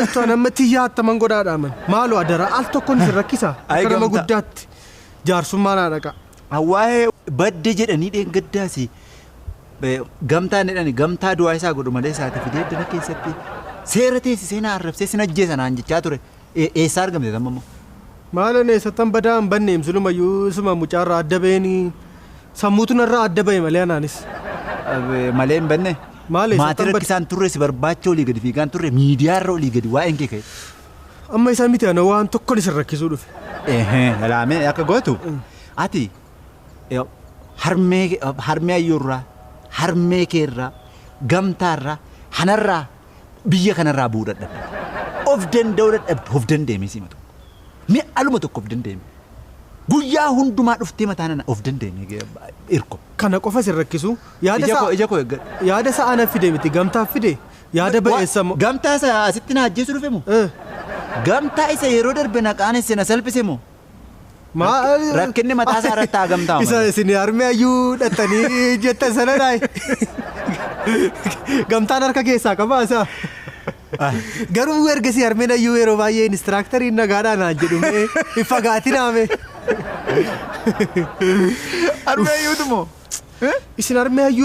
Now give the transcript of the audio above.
Jechuun amma tiyyaa attaman godhaadhaaman. Maaloo adaraa al tokkoon isin rakkisa. Ayi Akka nama gamtaa. guddaatti jaarsummaa naa dhaqa. Waa'ee badde jedhanii dheengaddaasi gamtaan jedhani gamtaa du'aa isaa godhu malee isaati fidee dana keessatti seera teessisee na arrabsee sin ajjeesa naan jechaa ture. Eessaa argamte tamma immoo? Maaloon eessattan badaa hin banne silumayyuu isuma mucaarraa adda baheenii sammuutu narraa adda bahe malee anaanis. Malee hin banne. Maal eessattan Maatii badde? rakkisaan turre si barbaacha olii gadi fiigaan turre miidiyaarra olii gadi waa'een kee ka'e. Amma isa miti ana waan tokkoon isin rakkisuu dhufe. Ilaamee akka gootu ati harmee harmee ayyuurraa harmee keerraa gamtaarraa hanarraa biyya kanarraa bu'uu dadhabde. Of danda'uu dadhabde of danda'ame siima tokko. Mi'a aluma tokko of danda'ame. Guyyaa hundumaa dhuftee mataa nana of danda'ame irko. Kana qofa isin rakkisu. Yaada Ija koo isaa ija koo eeggadhu. Yaada isaa ana fide miti gamtaaf fide yaada ba'eessa moo. Gamtaa isa asitti na ajjeesu dhufe moo? Gamtaa isa yeroo darbe na qaanesse na salphise moo? Maal Rakkinni mataa isaa irratti haa gamtaa Isa isin harmee ayyuu dhattanii jettan sana dhaayi. Gamtaan harka keessaa qabaa isaa. Garuu ergasii harmeen ayyuu yeroo baay'ee inistiraaktarii nagaadhaa naan jedhu mee hin fagaatinaa mee. Harmee ayyuutu moo? Isin harmee ayyuu